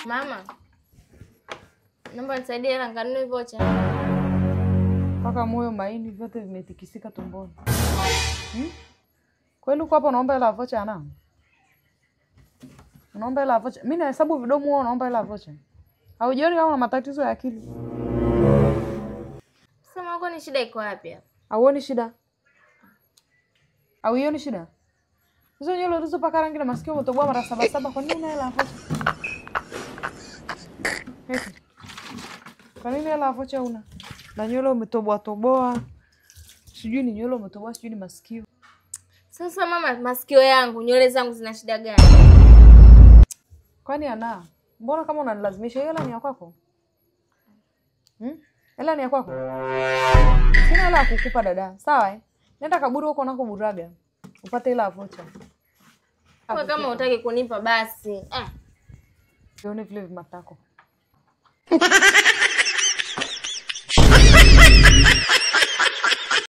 Mama, naomba nisaidie hela nikanunue vocha. Paka moyo maini vyote vimetikisika tumboni. Kweli uko hapa unaomba hela vocha ana? Unaomba hela vocha? Mimi nahesabu vidomo wewe unaomba hela vocha. Haujioni kama una matatizo ya akili? Sema uko ni shida iko wapi hapa? Hauoni shida? Hauioni shida? Hizo nywele ulizopaka rangi na masikio umetoboa mara 7 kwa nini una hela vocha? Eti. Kwa nini hela vocha una? Na nywele umetoboa toboa. Sijui ni nywele umetoboa, sijui ni masikio. Sasa mama, masikio yangu, nywele zangu zina shida gani? Kwani ana? Mbona kama unanilazimisha? Hela ni ya kwako? Hela ni ya kwako? Sina hela ya kukupa dada. Sawa eh? Nenda kaburi huko unako buraga. Upate hela ya vocha. Kwa kama hutaki kunipa basi. Nione vile vimatako.